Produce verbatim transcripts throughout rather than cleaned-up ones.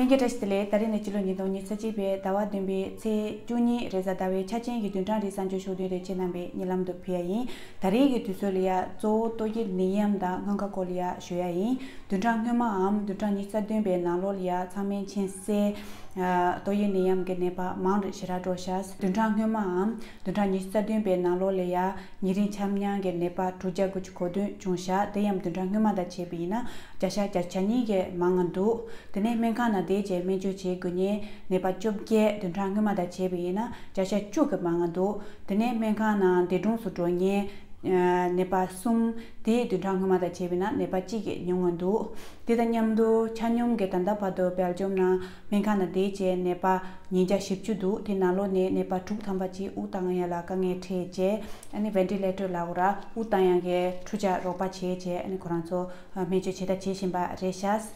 ལྷན་རྒྱས་བཀྲ་ཤིས་བདེ་ལེགས། ད་རེས་ནས་སྤྱི་ལོ་ཉིས་སྟོང་ཉི་ཤུ་རྩ་གཅིག་པའི་ཟླ་བ་བདུན་པའི་ཚེས་བཅུ་གཉིས་རེས་གཟའ་ཟླ་བའི་ཆ་ཅན་གྱི་བདུན་ཕྲག་རེའི་གསར་འགྱུར་ཕྱོགས་བསྡུས་རེ་ཁྱེད་རྣམ་པའི་སྙན་ལམ་དུ་ཕུལ་ཡ་ཡིན། ད་རེས་ཀྱི་དུས་ཚོད་ལ་ཡ་གཙོ་བོ་ཏོག་དབྱིབས་ནད་ཡམས་དང་སྔོན་ཁ་སྐོར་ལ་ཡ་ཞུ་ཡ་ཡིན། བདུན་ཕྲག་སྔོན་མའམ་བདུན་ཕྲག་ཉི་ཤུ་རྩ་བདུན་པའི་ནང་ལོགས་ལ་ཡ་ཚང་མས་མཁྱེན་གསལ། ཨ། ཏོག་དབྱིབས་ནད་ཡམས་ཀྱི་ནད་པ་མང་རུ་ཞེ་དྲག་འགྲོ་ཤག་བདུན་ཕྲག་སྔོན་མའམ་བདུན་ཕྲག་ཉི་ཤུ་རྩ་བདུན་པའི་ནང་ལོགས་ལ་ཡ་ཉིན་རེའི་ཆ་མཉམ་གྱི་ནད་པ་དྲུག་བརྒྱ་དགུ་བཅུ་གོ་བདུན་བྱུང་ཤག་དེ་ཡང་བདུན་ཕྲག་སྔོན་མ་དང་བྱས་པ་ཡིན་ན་བརྒྱ་ཆ་བརྒྱ་ཆ་གཉིས་ཀྱིས་མང་ང་འདུག་དེ་ནས་སྨན་ཁང་ནང་བསྡད་བྱས་སྨན་བཅོས་བྱེད་དགོས་མཁན་ནད་པ་བཅོ་བརྒྱད་བདུན་ཕྲག་སྔོན་མ་དང་བྱས་པ་ཡིན་ན་བརྒྱ་ཆ་བཅུ་གིས་མང་ང་འདུག་དེ་ནས་སྨན་ཁང་ནང་འདས་གྲོངས་སུ་འགྲོ་མཁན་ཨ་ནད་པ་གསུམ་དེ་བདུན་ཕྲག་སྔོན་མ་དང་བྱས་པ་ཡིན་ན་ནད་པ་གཅིག་གིས་ཉུང་ང་འདུག་དེ་དང་མཉམ་དུ་ཆ་སྙོམས་ཀྱི་ད་ལྟ་བར་དུ་སྦེལ་ཇམ་ནང་སྨན་ཁང་ནང་བསྡད་བྱས་ནད་པ་ཉིས་བརྒྱ་བཞི་བཅུ་འདུག་དེ་ནང་ལོགས་ནས་ནད་པ་དྲུག་ཐམ་པ་ཅིག་དབུགས་གཏོང་ཡ་ལ་དཀའ་ངལ་འཕྲད་བྱས་ཨ་ནི་ཝེན་ཊི་ལེ་ཊར་ལབ་དགོས་ར་དབུགས་གཏོང་ཡ་གི་འཕྲུལ་ཆས་རོགས་པ་བྱས་བྱས་ཨ་ནི་ཁོ་རང་ཚོ་སྨན་བཅོས་བྱེད་ཐབས་བྱེད་བཞིན་པ་རེད་ཤག་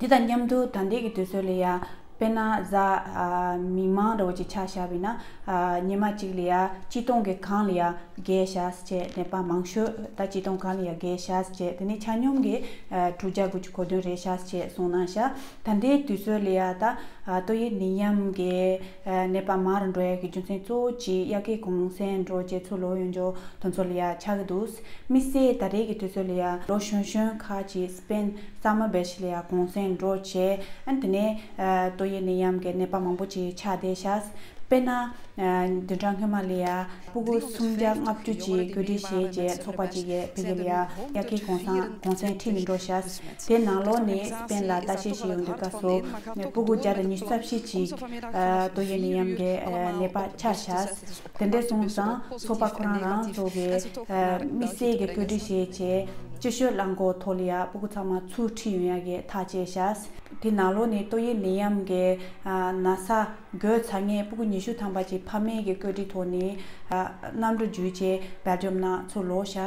དེ་དང་མཉམ་དུ་ད་ལྟའི་གི་དུས་ཚོད་ལ་ཡ་དཔེར་ན་གཟའ་ཨ་མིག་དམར་འདྲ་བོ་ཅིག་ཆ་བཞག་པ་ཡིན་ན་ཨ་ཉི་མ་གཅིག་ལ་ཡ་སྤྱི་སྟོང་གི་གང་ལ་ཡ་བརྒལ་ཤག་ཅེས་ནད་པ་མང་ཤོས་ད་སྤྱི་སྟོང་གང་ལ་ཡ་བརྒལ་ཤག་ཅེས་དེ་ནས་ཆ་སྙོམས་ཀྱི་ཨ་དྲུག་བརྒྱ་དགུ་བཅུ་གོ་བདུན་རེད་ཤག་ཅེས་གསུངས་གནང་ཤག་ད་ལྟའི་དུས་ཚོད་ལ་ཡ་ད་ཨ་ཏོག་དབྱིབས་ནད་ཡམས་ཀྱི་ཨ་ནད་པ་མང་རུ་འགྲོ་ཡ་གི་རྒྱུ་མཚན་གཙོ་བོ་གཅིག་དབྱར་ཁའི་གུང་སེང་འགྲོ་བྱས་ཚུར་ལོག་ཡོང་རྒྱུ་དེ་ཚོ་ལ་ཡ་ཆགས་ཀྱི་འདུག་དམིགས་བསལ་ད་རེས་ཀྱི་དུས་ཚོད་ལ་ཡ་ལོ་གཞོན་གཞོན་ཁག་ཅིག་སྤེན་སམ་མར་བྷེ་ཀེ་ཤན་ལ་ཡ་གུང་སེང་འགྲོ་བྱས་ཨ་ནི་དེ་ནས་ཨ་ཏོག་དབྱིབས་ནད་ཡམས་ཀྱི་ནད་པ་མང་པོ་ཅིག་ཆགས་བསྡད་ཤག་དཔེར་ན་ཨ་བདུན་ཕྲག་སྔོན་མ་ལ་ཡ་སྤུ་གུ་སུམ་བརྒྱ་ལྔ་བཅུ་ཅིག་བཀོད་སྒྲིག་བྱས་རྗེས་ཚོགས་པ་ཅིག་གིས་ཕ་གི་ལ་ཡ་དབྱར་ཁའི་གུང་སེང་གུང་སེང་ཁྲིད་ནས་འགྲོ་ཤག་དེ་ནང་ལོགས་ནས་སྤེན་ལ་ལྟ་བཤལ་བྱེད་ཡོང་དུས་སྐབས་སུ་སྤུ་གུ་བརྒྱ་དང་ཉི་ཤུ་རྩ་བཞི་ཅིག་ཨ་ཏོག་དབྱིབས་ནད་ཡམས་ཀྱི་ཨ་ནད་པ་ཆགས་ཤག་དེ་འདྲ་སོང་ཙང་ཚོགས་པ་ཁོ་རང་རང་ཚོ་གི་ཨ་དམིགས་བསལ་གྱི་བཀོད་སྒྲིག་བྱས་བྱས་སྤྱི་སྤྱོད་རླངས་འཁོར་ཐོག་ལ་ཡ་སྤུ་གུ་ཚང་མ་ཚུར་ཁྲིད་ཡོང་ཡ་གི་ཐག་བཅད་ཤག་དེ་ནང་ལོགས་ནས་ཏོག་དབྱིབས་ནད་ཡམས་ཀྱི་ཨ་ན་ཚ་འགོས་ཚར་མཁན་སྤུ་གུ་ཉི་ཤུ་ཐམ་པ་ཅིག་ཕ་མའི་གི་བཀོད་སྒྲིག་ཐོག་ནས་ཨ་གནམ་གྲུ་བརྒྱུད་བྱས་སྦེལ་ཇམ་ནང་ཚུར་ལོག་ཤག་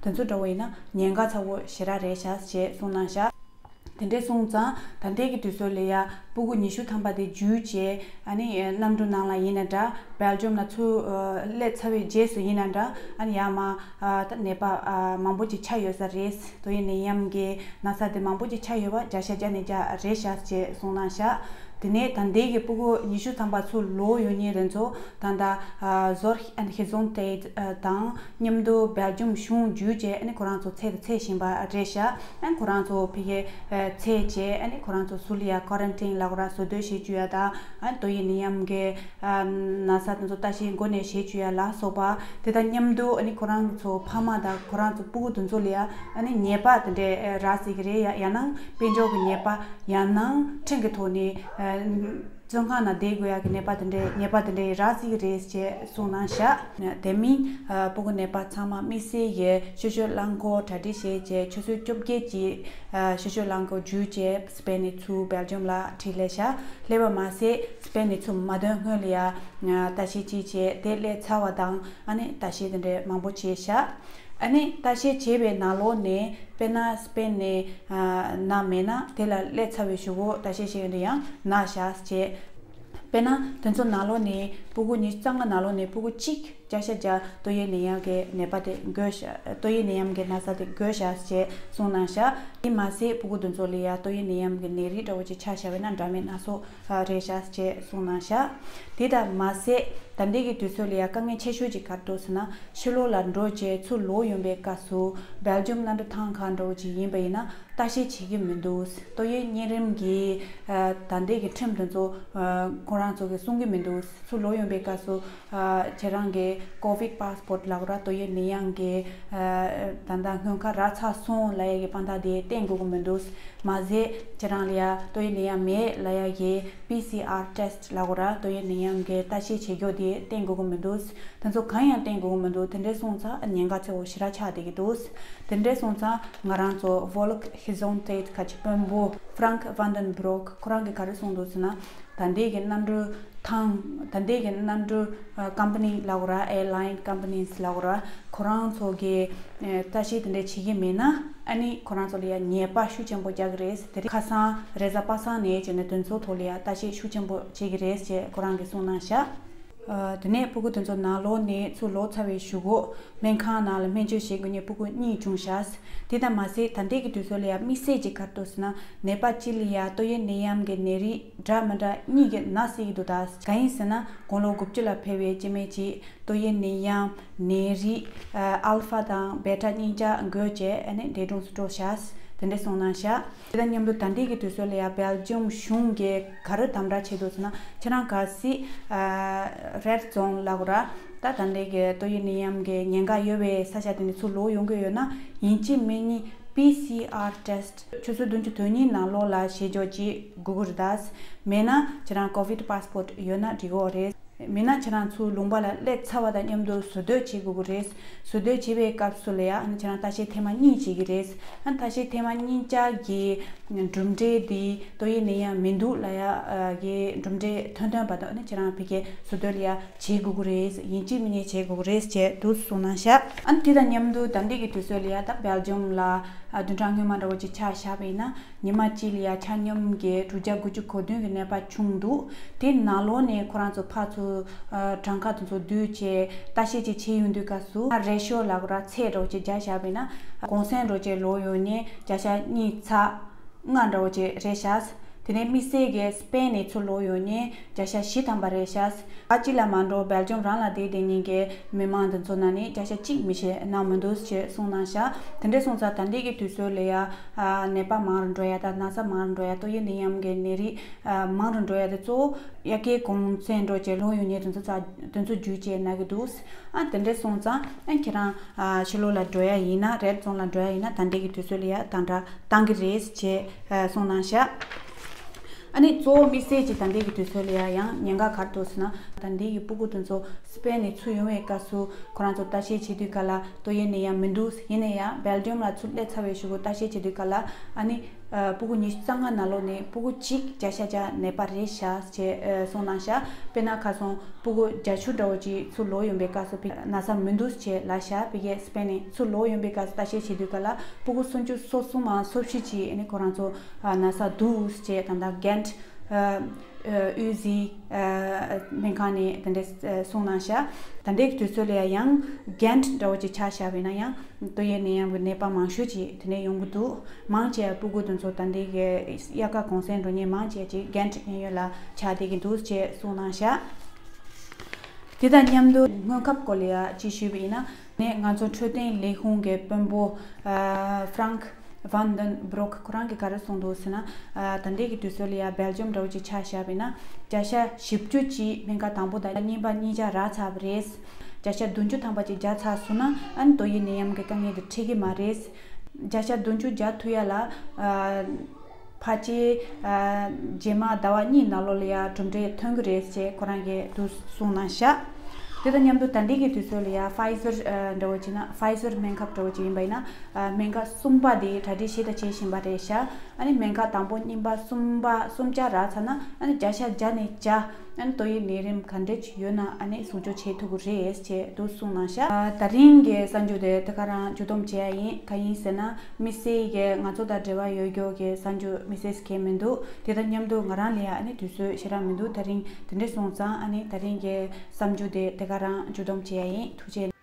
དེ་ཚོ་འདྲ་བོ་ཡིན་ན་ཉེན་ཁ་ཚ་བོ་ཞེ་དྲག་རེད་ཤག་ཅེས་གསུངས་གནང་ཤག་དེ་འདྲས་སོང་ཙང་ད་ལྟའི་གི་དུས་ཚོད་ལ་ཡ་སྤུ་གུ་ཉི་ཤུ་ཐམ་པ་དེ་བརྒྱུད་བྱས་ཨ་ནི་གནམ་གྲུ་ནང་ལ་ཡིན་ན་འདྲ་སྦེལ་ཇམ་ལ་ཚུར་སླེབས་ཚར་བའི་རྗེས་སུ་ཡིན་ན་འདྲ་ཨ་ནི་ཡར་མར་ཨ་ད་ནད་པ་ཨ་མང་པོ་ཅིག་ཆགས་ཡོད་ས་རེད། ཏོག་དབྱིབས་ནད་ཡམས་ཀྱི་ན་ཚ་དེ་མང་པོ་ཅིག་ཆགས་ཡོད་པ་བརྒྱ་ཆ་བརྒྱ་ནས་བརྒྱ་རེད་ཤག་ཅེས་གསུངས་གནང་ཤག་དེ་ནས་ད་ལྟའི་གི་སྤུ་གུ་ཉི་ཤུ་ཐམ་པ་ཚུར་ལོག་ཡོང་མཁན་དེ་ཚོ་ད་ལྟ་ཨ་Zorg en Gezondheid དང་མཉམ་དུ་སྦེལ་ཇམ་གཞུང་བརྒྱུད་བྱས་ཨ་ནི་ཁོ་རང་ཚོ་འཚོལ་དང་འཚོལ་བཞིན་པ་རེད་ཤག་ཨ་ནི་ཁོ་རང་ཚོ་ཕ་གིར་འཚོལ་བྱས་ཨ་ནི་ཁོ་རང་ཚོ་ཟུར་ལ་ཡ་ཀོ་རན་ཊིན་ལབ་དགོས་ར་བཟོ་སྡོད་བྱེད་རྒྱུ་ཡ་དང་ཨ་ནི་ཏོག་དབྱིབས་ནད་ཡམས་ཀྱི་ཨ་ན་ཚ་དེ་ཚོ་ལྟ་བཤལ་འགོ་ནས་བྱེད་རྒྱུ་ཡ་ལ་སོགས་པ་དེ་དང་མཉམ་དུ་ཨ་ནི་ཁོ་རང་ཚོ་ཕ་མ་དང་ཁོ་རང་ཚོ་སྤུ་གུ་དེ་ཚོ་ལ་ཡ་ཨ་ནི་ཉེས་པ་དེ་འདྲས་རག་སྲིད་ཀྱི་རེད། ཡ་ཡང་ན་དཔལ་འབྱོར་གྱི་ཉེས་པ་ཡང་ན་ཁྲིམས་ཀྱི་ཐོག་ནས་ཨ། བཙོན་ཁང་ནང་བསྡད་དགོས་ཡག་གི་ནད་པ་དེ་འདྲའི་ཉེས་པ་དེ་འདྲའི་རག་སྲིད་ཀྱི་རེད་ཅེས་གསུངས་གནང་ཤག་དེ་མིན་ཨ་སྤུ་གུ་ནད་པ་ཚང་མ་དམིགས་བསལ་གྱི་སྤྱི་སྤྱོད་རླངས་འཁོར་གྲ་སྒྲིག་བྱས་རྗེས་ཆུ་ཚོད་བཅོ་བརྒྱད་ཀྱི་ཨ་སྤྱི་སྤྱོད་རླངས་འཁོར་བརྒྱུད་རྗེས་སྤེན་ནས་ཚུར་སྦེལ་ཇམ་ལ་ཁྲིད་སླེབས་ཤག་སླེབས་པ་མ་ཟད་སྤེན་ནས་ཚུར་མ་ཐོན་སྔོན་ལ་ཡ་ཨ་ལྟ་བཤལ་ཅིག་བྱས་དེ་སླེབས་ཚར་བ་དང་ཨ་ནི་ལྟ་བཤལ་དེ་འདྲའི་མང་པོ་བྱས་ཤག་ཨ་ནི་ལྟ་བཤལ་བྱས་པའི་ནང་ལོགས་ནས་དཔེར་ན་སྤེན་ནས་ཨ་ན་མེད་ན་དེ་ལ་སླེབས་ཚར་བའི་གཞུག་གུ་ལྟ་བཤལ་བྱེད་ཡོང་དུས་ཡང་ན་ཤག་ཅེས། དཔེར་ན་དེ་ཚོ་ནང་ལོགས་ནས་སྤུ་གུ་ཉི་ཤུ་རྩ་ལྔ་ནང་ལོགས་ནས་སྤུ་གུ་གཅིག་བརྒྱ་ཆ་བརྒྱ་ཏོག་དབྱིབས་ནད་ཡམས་ཀྱི་ནད་པ་དེ་འགོས་ཤག་ཏོག་དབྱིབས་ནད་ཡམས་ཀྱི་ན་ཚ་དེ་འགོས་ཤག་ཅེས་གསུངས་གནང་ཤག་དེ་མ་ཟད་སྤུ་གུ་དེ་ཚོ་ལ་ཡ་ཏོག་དབྱིབས་ནད་ཡམས་ཀྱི་ནད་རིགས་འདྲ་བོ་ཅིག་ཆགས་བཞག་པ་ཡིན་ན་འདྲ་མིན་སྣ་ཚོགས་རེད་ཤག་ཅེས་གསུངས་གནང་ཤག་དེ་དང་མ་ཟད་ད་ལྟའི་གི་དུས་ཚོད་ལ་ཡ་དཀའ་ངལ་ཆེ་ཤོས་ཅིག་ག་རེ་འདུག་ཟེར་ན། ཕྱི་ལོགས་ལ་འགྲོ་བྱས་ཚུར་ལོག་ཡོང་པའི་སྐབས་སུ་སྦེལ་ཇམ་གནམ་གྲུ་ཐང་ག་འདྲ་བོ་ཅིག་ཡིན་པ་ཡིན་ན་ལྟ་བཤལ་བྱེད་ཀྱི་མི་འདུག་ཏོག་དབྱིབས་གཉན་རིམས་ཀྱི་ཨ་ད་ལྟའི་གི་ཁྲིམས་དེ་ཚོ་ཨ་ཁོ་རང་ཚོ་གིས་སྲུང་གི་མི་འདུག་ཚུར་ལོག་ཡོང་པའི་སྐབས་སུ་ཨ་ཁྱེད་རང་གི་ཀོ་ཝིཌ་པཱ་སི་པོར་ཊི་ལབ་དགོས་ར་ཏོག་དབྱིབས་ནད་ཡམས་ཀྱི་ཨ་ད་ལྟ་སྔོན་ཁ་རག་ཚར་སོང་ལབ་ཡ་གི་དཔང་རྟགས་དེ་བསྟན་དགོས་ཀྱི་མི་འདུག་མ་ཟད་ཁྱེད་རང་ལ་ཡ་ཏོག་དབྱིབས་ནད་ཡམས་མེད་ལབ་ཡ་གི་པི་སི་ཨར་ཊེ་སི་ཊི་ལབ་དགོས་ར་ཏོག་དབྱིབས་ནད་ཡམས་ཀྱི་ལྟ་བཤལ་བྱེད་རྒྱུ་དེ་བསྟན་དགོས་ཀྱི་མི་འདུག་དེ་ཚོ་གང་ཡང་བསྟན་དགོས་ཀྱི་མི་འདུག་དེ་འདྲས་སོང་ཙང་ཉེན་ཁ་ཆེ་བོ་ཞེ་དྲག་ཆགས་བསྡད་ཀྱི་འདུག་དེ་འདྲས་སོང་ཙང་ང་རང་ཚོ་Volksgesondheid ཁ་ཆེ་དཔོན་པོ་Frank van den Broek ཁོ་རང་གིས་ག་རེ་གསུངས་འདུག་ཟེར་ན། ད་ལྟའི་གི་གནམ་གྲུ་ཐང་ད་ལྟའི་གི་གནམ་གྲུ་ཨ་ཀམ་པ་ནི་ལབ་དགོས་ར་ཨེར་ལའིན་ཀམ་པ་ནིས་ལབ་དགོས་ར་ཁོ་རང་ཚོ་གིས་ཨ་ལྟ་བཤལ་དེ་འདྲས་བྱེད་ཀྱི་མེད་ན་ཨ་ནི་ཁོ་རང་ཚོ་ལ་ཡ་ཉེས་པ་ཤུགས་ཆེན་པོ་རྒྱག་གི་རེད། དེ་རིང་ཁ་སང་རེས་གཟའ་པ་སངས་ནས་བྱས་ནས་དེ་ཚོ་ཐོག་ལ་ཡ་ལྟ་བཤལ་ཤུགས་ཆེན་པོ་བྱེད་ཀྱི་རེད་ཅེས་ཁོ་རང་གིས་གསུངས་གནང་ཤག་ཨ། དེ་ནས་ཕྲུ་གུ་དེ་ཚོ་ནང་ལོགས་ནས་ཚུར་ལོག་ཚར་བའི་གཞུག་གུ་སྨན་ཁང་ནང་ལ་སྨན་བཅོས་བྱེད་དགོས་མཁན་ཕྲུ་གུ་གཉིས་བྱུང་ཤག། དེ་ལྟར་མ་ཟད་ད་ལྟའི་གི་དུས་ཚོད་ལ་ཡང་དམིགས་བསལ་གྱི་ག་རེ་འདུག་ཟེར་ན། ནད་པ་གཅིག་ལ་ཡང་ཏོག་དབྱིབས་ནད་ཡམས་ཀྱི་ནད་རིགས་འདྲ་མི་འདྲ་གཉིས་ཀྱིས་ན་སྲིད་ཀྱི་འདུག་ད། གང་ཡིན་ཟེར་ན། དགུང་ལོ་དགུ་བཅུ་ལ་ཕེབས་པའི་སྐྱེ་དམན་གཅིག་ཏོག་དབྱིབས་ནད་ཡམས་ནད་རིགས་ཨལ་ཕ་དང་བེ་ཊ་གཉིས་ཀ་འགོས་བྱས་ཨ་ནི་འདས་གྲོངས་སུ་འགྲོ་ཤག། དེ་འདྲ་སོང་གནང་ཤག། དེ་དང་མཉམ་དུ་ད་ལྟའི་གི་དུས་ཚོད་ལ་ཡང་སྦེལ་ཇམ་གཞུང་གིས་ག་རེ་དམ་དྲག་བྱས་འདུག་ཟེར་ན། ཁྱེད་རང་གལ་སྲིད་ཨ་རེད་ཛོན་ལབ་དགོས་ར། ད་ད་ལྟའི་གི་ཏོག་དབྱིབས་ནད་ཡམས་ཀྱི་ཉེན་ཁ་ཡོད་པའི་ས་ཆ་དེ་ནས་ཚུར་ལོག་ཡོང་གི་ཡོད་ན། ཡིན་གཅིག་མིན་གཉིས་པི་སི་ཨར་ཊེ་སི་ཊི་ཆུ་ཚོད་བདུན་ཅུ་དོན་གཉིས་ནང་ལོགས་ལ་བྱེད་ཆོག་ཅིག་དགོས་ཀྱི་རེད་ད། མེད་ན་ཁྱེད་རང་ཀོ་ཝིཌ་པཱ་སི་པོར་ཊི་ཡོད་ན་འགྲིག་གི་རེད། མིན་ན་ཁྱེད་རང་ཚུར་ལུང་པ་ལ་སླེབས་ཚར་བ་དང་མཉམ་དུ་ཟུར་བསྡད་བྱེད་དགོས་ཀྱི་རེད། ཟུར་བསྡད་བྱེད་པའི་སྐབས་སུ་ལ་ཡང་ཁྱེད་རང་ལྟ་བཤལ་ཐེངས་མ་གཉིས་བྱེད་ཀྱི་རེད། ཨ་ནི་ལྟ་བཤལ་ཐེངས་མ་གཉིས་ཀྱི་གྲུབ་འབྲས་དེ་ཏོག་དབྱིབས་ནད་ཡམས་མི་འདུག་ལབ་ཡག་གི་གྲུབ་འབྲས་ཐོན་ཐོན་བར་དུ་ཨ་ནི་ཁྱེད་རང་ཕ་གིའི་ཟུར་བསྡད་ལ་ཡང་བྱེད་དགོས་ཀྱི་རེད། ཡིན་གཅིག་མིན་གཉིས་བྱེད་དགོས་ཀྱི་རེད་ཅེས་འདུག་གསུངས་གནང་ཤག། ཨ་ནི་དེ་དང་མཉམ་དུ་ད་ལྟའི་གི་དུས་ཚོད་ལ་ཡང་ད་སྦེལ་ཇམ་ལ་བདུན་ཕྲག་སྔོན་མ་འདྲ་བོ་ཅིག་ཆ་བཞག་པ་ཡིན་ན། ཉི་མ་གཅིག་ལ་ཡང་ཆ་སྙོམས་ཀྱི་དྲུག་བརྒྱ་དགུ་བཅུ་གོ་བདུན་གྱི་ནད་པ་བྱུང་འདུག། དེ་ནང་ལོགས་ནས་ཁོ་རང་ཚོ་ཕར་ཚུར་གྲངས་ཀ་དེ་ཚོ་བསྡུས་བྱས་ལྟ་བཤལ་ཅིག་བྱེད་ཡོང་དུས་སྐབས་སུ་རེ་ཤོ་ལབ་དགོས་ར། ཚད་འདྲ་བོ་ཅིག་བརྒྱབ་བཞག་པ་ཡིན་ན། གུང་སེང་འདྲ་བོ་ཅིག་ལོག་ཡོང་མཁན་བརྒྱ་ཆ་གཉིས་ཚེག་ལྔ་འདྲ་བོ་ཅིག་རེད་ཤག། དེ་ནས་དམིགས་བསལ་གྱི་སྤེན་ནས་ཚུར་ལོག་ཡོང་མཁན་བརྒྱ་ཆ་བཞི་ཐམ་པ་རེད་ཤག། ཨ་གཅིག་ལ་མ་འགྲོ་སྦེལ་ཇམ་རང་ལ་བསྡད་བསྡད་མཁན་གྱི་མི་མང་འདི་ཚོ་ནང་ནས་བརྒྱ་ཆ་གཅིག་མི་ཤེས་ན་མི་འདུག་ཅེས་གསུངས་གནང་ཤག། དེ་འདྲ་སོང་ཙང་ད་ལྟའི་གི་དུས་ཚོད་ལ་ཡ་ཨ་ནད་པ་མང་རུ་འགྲོ་ཡ་དང་ན་ཚ་མང་རུ་འགྲོ་ཡ། ཏོག་དབྱིབས་ནད་ཡམས་ཀྱི་ནད་རིགས་ཨ་མང་རུ་འགྲོ་ཡ་དེ་གཙོ་བོ་དབྱར་ཁའི་གུང་སེང་འདྲ་བོ་ཅིག་ལོག་ཡོང་མཁན་དེ་ཚོ་ཚ་དེ་ཚོ་བརྒྱུད་བྱས་ན་གི་འདུག། ཨ་དེ་འདྲ་སོང་ཙང་ཨ་ཁྱེད་རང་ཨ་ཕྱི་ལོགས་ལ་འགྲོ་ཡ་ཡིན་ན། རེད་ཛོན་ལ་འགྲོ་ཡ་ཡིན་ན་ད་ལྟའི་གི་དུས་ཚོད་ལ་ཡ་དམ་དྲག་བཏང་གི་རེད་ཅེས་གསུངས་གནང་ཤག། ཨ་ནི་གཙོ་བོ་དམིགས་བསལ་གྱི་ད་ལྟའི་གི་དུས་ཚོད་ལ་ཡ་ཡང་ཉེན་ཁ་ག་རེ་འདུག་ཟེར་ན། ད་ལྟའི་གི་སྤུ་གུ་དེ་ཚོ་སྤེན་ནས་ཚུར་ཡོང་བའི་སྐབས་སུ་ཁོ་རང་ཚོ་ལྟ་བཤལ་བྱེད་དུས་ག་ལ་ཏོག་དབྱིབས་ནད་ཡམས་མི་འདུག། ཡིན་ན་ཡང་སྦེལ་ཇམ་ལ་ཚུར་སླེབས་ཚར་བའི་གཞུག་གུ་ལྟ་བཤལ་བྱེད་དུས་ག་ལ་ཨ་ནི་ཨ་སྤུ་གུ་ཉི་ཤུ་རྩ་ལྔ་ནང་ལོགས་ནས་སྤུ་གུ་གཅིག་བརྒྱ་ཆ་བརྒྱ་ནད་པ་རེད་ཤག་ཅེས་གསུངས་གནང་ཤག། དཔེར་ན་ཁ་སང་སྤུ་གུ་བརྒྱད་ཅུ་འདྲ་བོ་ཅིག་ཚུར་ལོག་ཡོང་པའི་སྐབས་སུ་ཕ་གིར་ན་ཚ་མི་འདུག་ཅེས་ལབ་ཤག། ཕ་གིའི་སྤེན་ནས་ཚུར་ལོག་ཡོང་པའི་སྐབས་སུ་ལྟ་བཤལ་བྱེད་དུས་ག་ལ་སྤུ་གུ་སུམ་ཅུ་སོ་གསུམ་མ་སོ་བཞི་ཅིག་ཨ་ནི་ཁོ་རང་ཚོ་ཨ་ན་ཚ་འདུག་ཅེས་ད་ལྟ་གྷན་ཊི་ཨ་ཨ་དབུས་སྨན་ཁང་ནས་དེ་འདྲ་གསུངས་གནང་ཤག། ད་ལྟའི་དུས་ཚོད་ལ་ཡང་གྷན་ཊི་འདྲ་བོ་ཅིག་ཆ་བཞག་པ་ཡིན་ན་ཡང་ཏོག་དབྱིབས་ནད་ཡམས་ཀྱི་ནད་པ་མང་ཤོས་ཅིག་དེ་ནས་ཡོང་གི་འདུག། མང་ཆེ་བ་སྤུ་གུ་དེ་ཚོ་ད་ལྟའི་གི་དབྱར་ཁ་གུང་སེང་འགྲོ་མཁན་མང་ཆེ་བ་ཅིག་གྷན་ཊི་གཡས་གཡོན་ལ་ཆགས་བསྡད་ཀྱི་འདུག་ཅེས་གསུངས་གནང་ཤག། དེ་དང་མཉམ་དུ་སྔོན་ཁབ་སྐོར་ལ་ཡང་ཅིག་ཞུས་པ་ཡིན་ན། ནས་ང་ཚོ་འཕྲོད་བསྟེན་ལས་ཁུངས་ཀྱི་དཔོན་པོ་ཨ་ཧྥ་རང་ཀི་ཝན་དན་བྷུ་རོག་ཁོ་རང་གིས་ག་རེ་གསུངས་འདུག་ཟེར་ན། ཨ་ད་ལྟའི་གི་དུས་ཚོད་ལ་ཡ་སྦེལ་ཇམ་འདྲ་བོ་ཅིག་ཆ་བཞག་པ་ཡིན་ན། བརྒྱ་ཆ་བཞི་བཅུ་ཅིག་སྨན་ཁབ་དང་པོ་དང་གཉིས་པ་གཉིས་ཀ་རག་ཚར་བ་རེད། བརྒྱ་ཆ་བདུན་ཅུ་ཐམ་པ་ཅིག་རྒྱག་ཚར་སོང་ན་ཨ་ནི་ཏོག་དབྱིབས་ནད་ཡམས་ཀྱི་དཀའ་ངལ་འདི་འཕྲད་ཀྱི་མ་རེད། བརྒྱ་ཆ་བདུན་ཅུ་རྒྱག་ཐུབ་ཡ་ལ་ཨ་ཕལ་ཆེར་ཨ་རྗེས་མ་ཟླ་བ་གཉིས་ནང་ལོགས་ལ་ཡ་གྲུབ་འབྲས་ཐོན་གྱི་རེད་ཅེས་ཁོ་རང་གིས་འདུག་གསུངས་གནང་ཤག། དེ་དང་མཉམ་དུ་ད་ལྟའི་གི་དུས་ཚོད་ལ་ཡ་ཕའི་ཟར་ཨ་འདྲ་བོ་བྱས་ན། ཕའི་ཟར་སྨན་ཁབ་འདྲ་བོ་ཅིག་ཡིན་པ་ཡིན་ན། ཨ་སྨན་ཁབ་གསུམ་པ་དེ་གྲ་སྒྲིག་བྱས་དང་བྱེད་བཞིན་པ་རེད་ཤག། ཨ་ནི་སྨན་ཁབ་དང་པོ་གཉིས་པ་གསུམ་པ་གསུམ་ཆ་རག་ཚར་ན་ཨ་ནི་བརྒྱ་ཆ་བརྒྱ་ནས་བརྒྱ་ཨ་ནི་ཏོག་དབྱིབས་ནད་རིམས་ག་འདྲ་ཅིག་ཡོད་ན་ཨ་ནི་ཟུང་འཇུག་བྱེད་ཐུབ་ཀྱི་རེད་ཅེས་འདུག་གསུངས་གནང་ཤག། ཨ་ད་རིང་གི་གསར་འགྱུར་དེ་དེ་ག་རང་མཇུག་བསྡོམས་བྱེད་ཡ་ཡིན། གང་ཡིན་ཟེར་ན་དམིགས་བསལ་གྱི་ང་ཚོ་དང་འབྲེལ་བ་ཡོད་རྒྱུ་གི་གསར་འགྱུར་དམིགས་བསལ་གང་མི་འདུག། དེ་དང་མཉམ་དུ་ང་རང་ལ་ཡ་ཨ་ནི་དུས་ཚོད་ཞེ་དྲག་མི་འདུག། ད་རིང་དེ་འདྲ་སོང་ཙང་ཨ་ནི་ད་རིང་གི་གསར་འགྱུར་དེ་དེ་ག་རང་མཇུག་བསྡོམས་བྱེད་ཡ་ཡིན། ཐུགས་རྗེ་ཆེ།